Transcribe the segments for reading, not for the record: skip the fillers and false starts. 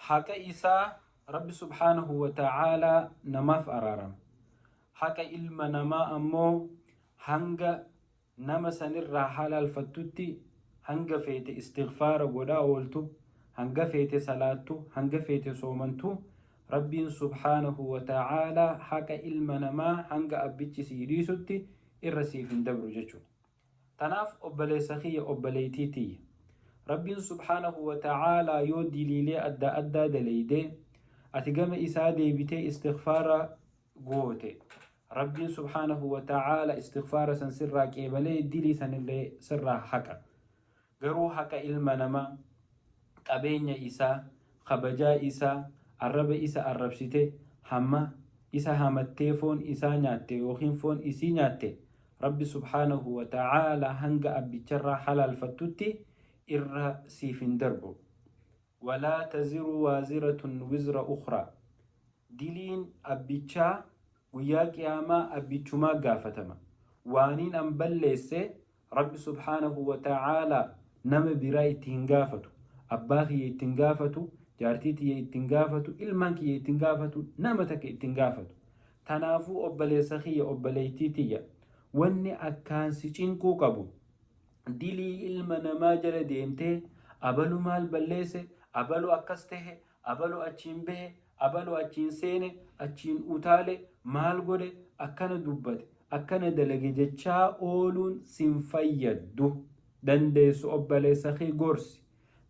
Haqa isaa Rabbi subhaanahu wa ta'aalaa namaaf araarama. Haqa ilma namaa ammoo hanga nama sanirraa halaalfattutti hanga feete istighfaara godhaa ooltu, hanga feete salaattu, hanga feete soomantu Rabbiin subhaanahu wa ta'aalaa haqa ilma namaa hanga abbichi sii dhiisutti irra siif hin dabru jechuudha. Tanaaf obboleessa kiyya obboleeytii tiyya Rabbiin subhaanahu wa ta'aalaa yoo diliilee adda addaa daleeyde ati gama isaa deebitee istighfaara goote Rabbiin subhaanahu wa ta'aalaa istighfaara san sirraa qeebalee dilii sanillee sirraa haqa. Garuu haqa ilma namaa, qabeenya isaa, kabajaa isaa, arraba isa arrabsite, hamma isa hamattee foon isaa nyaatte yookiin foon isii nyaatte, Rabbi subhaanahu wa ta'aalaa hanga abbicharraa halaalfattutti irra siif hin darbu. Walaa taziru waaziratun wizra ukhraa. Diliin abbichaa guyyaa qiyaamaa abbichumaa gaafatama. Waaniin an balleesse Rabbi subhaanahu wa ta'aalaa nama biraa itti hin gaafatu. Abbaa kiyya itti hin gaafatu, jaartii tiyya itti hin gaafatu, ilmaan kiyya itti hin gaafatu, nama takka itti hin gaafatu. Tanaafuu obboleessa kiyya obboleettii tiyya wanni akkaan si cinquu qabu dilii ilma namaa jala deemtee abalu maal balleesse, abalu akkas tahe, abalu achiin bahe, abalu achiin seene, achiin utaale, maal godhe, akkana dubbate, akkana dalage jechaa ooluun sin fayyaddu. Dandeessu obboleessa kee gorsi.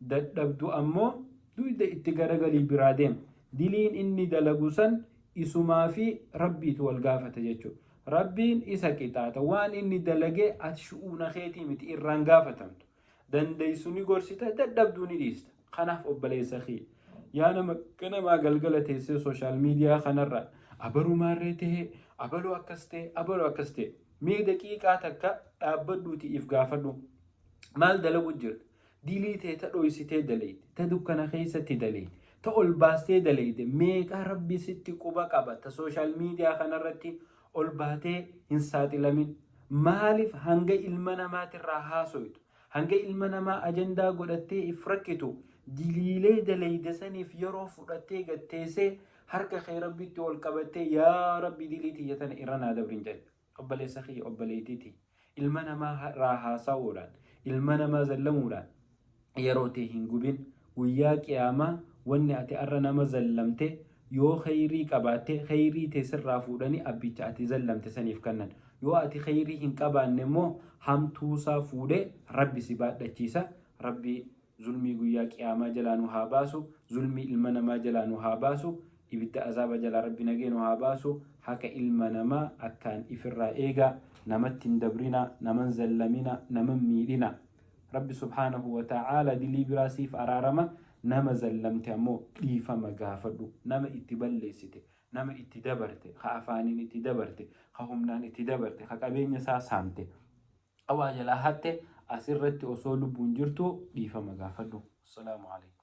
Dadhabdu ammoo duyda itti garagalii biraa deem. Diliin inni dalagu san isumaa fi Rabbiitu wal gaafata jechuudha. Rabbiin isa qixaaxa. Waan inni dalage ati shu'uuna keetii miti irraan gaafatamtu. Dandeessu ni gorsita, dadhabduu ni dhiista. Kanaaf obboleessa kiyya, yaa nama ganamaa galgala teessee social media kanarra abaluu maarree ta'e, abaluu akkas ta'e, abaluu akkas ta'e. Mee daqiiqaa takka dhaabbadhuutii if gaafadhu. Maal dalagu jirta? Dilii tee ta dhoysitee daleyde, ta dukkana keessatti daleyde, ta ol baastee daleyde meeqa Rabbi sitti quba qaba ta social media kanarratti ol baatee hin saaxilamin. Maalif hanga ilma namaatirraa haasoytu, hanga ilma namaa ajandaa godhattee if rakkitu diliilee daleyde saniif yeroo fudhattee gad teessee harka kee Rabbitti ol qabattee yaa Rabbi dilii tiyya tana irra naa dabrin jedhe. Obboleessa kiyya obboleettii tiyya ilma namaa irraa haasa'uudhaan ilma namaa zallamuudhaan yeroo tee hin gubin. Guyyaa qiyaamaa wanni ati arra nama zallamte yoo kheyrii qabaatte kheyrii tee sirraa fuudhanii abbicha ati zallamte saniif kannan. Yoo ati kheyrii hin qabaanne immoo hamtuusaa fuudhee Rabbi si baadhachiisa. Rabbi Zulmii guyyaa qiyaamaa jalaa nu haa baasu, zulmii ilma namaa jalaa nu haa baasu, ibidda azaaba jalaa Rabbi nagee nu haa baasu, haqa ilma namaa akkaan ifirraa eegaa, namatti hin dabrinaa, naman zallaminaa, naman miidhinaa. Rabbi subhaanahu wa ta'aala dilii biraa siif araarama, nama zallamte ammoo dhiifama gaafadhu, nama itti balleessite, nama itti dabarte, ka afaaniin itti dabarte, ka humnaan itti dabarte, ka qabeenya isaa saamte, ka waa jalaa hatte asirratti osoo lubbuun jirtu dhiifama gaafadhu. Assalaamu alaikum.